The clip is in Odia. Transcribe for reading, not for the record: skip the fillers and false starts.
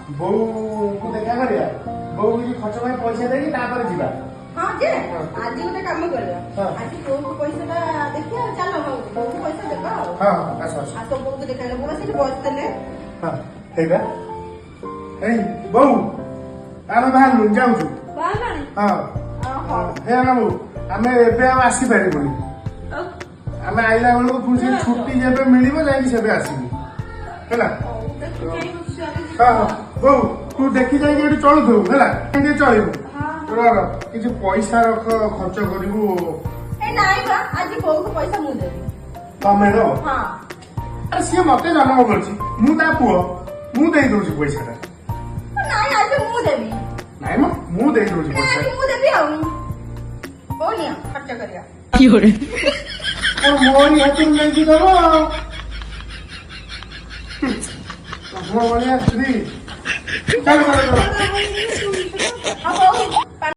ବୋଉକୁ ଦେଖା କରିବା, ବୋଉ କିଛି ଖର୍ଚ୍ଚ ପାଇଁ ପଇସା ଦେଇକି ତାପରେ ଯିବା। ହଁ ଯେ, ଆଜି ଗୋଟେ କାମ କରିବା। ହଁ। ଆଜି ବୋଉକୁ ପଇସାଟା ଦେଖିବା। ଚାଲ, ହଉ, ବୋଉକୁ ପଇସା ଦେବା ଆଉ। ହଁ ହଁ, ଆସ ଆସ। ଆଉ ତୋ ବୋଉକୁ ଦେଖା ବୋଉ ସେଠି ବସିଥିଲେ। ହଁ, ହେଇବା। ଏଇ ବୋଉ, ଆମେ ବାହାରିଲୁ, ଯାଉଛୁ। ବାହାରିଲାଣି? ହଁ। ଓହୋ। ହେଇଗଲା ବୋଉ, ଆମେ ଏବେ ଆଉ ଆସିପାରିବୁନି। ଆମେ ଆଇଲା ବେଳକୁ ପୁଣି ସେ ଛୁଟି ଯେବେ ମିଳିବ, ଯାଇକି ସେବେ ଆସିବୁ, ହେଲା? ହଁ ହଁ, ବୋଉ, ତୁ ଦେଖି ଯାଇକି ଏଠି ଚଳୁଥିବୁ, ହେଲା? ଟିକେ ଚଳିବୁ। ରହ, କିଛି ପଇସା ରଖ, ଖର୍ଚ୍ଚ କରିବୁ। ଏ ନାଇଁ ବା, ଆଜି ବୋଉକୁ ପଇସା ମୁଁ ଦେବି। ତମେ ଦବ? ହଁ। ଆରେ, ସିଏ ମତେ ଜନ୍ମ କରିଛି, ମୁଁ ତା ପୁଅ, ମୁଁ ଦେଇ ଦଉଛି ପଇସାଟା। ନାଇଁ, ଆଜି ମୁଁ ଦେବି। ନାଇଁ ମ, ମୁଁ ଦେଇ ଦଉଛି ନାଇଁ, ପଇସା। ଆଜି ମୁଁ ଦେବି ଆଉ। ବୋଉ, ନିଅ, ଖର୍ଚ୍ଚ କରିବା। କଣ ମୋରି ହାତରୁ ନେଇକି ଦବ? ତମ ଭଳିଆ ସ୍ତ୍ରୀ। ଚାଲ ଚାଲ ଚାଲ।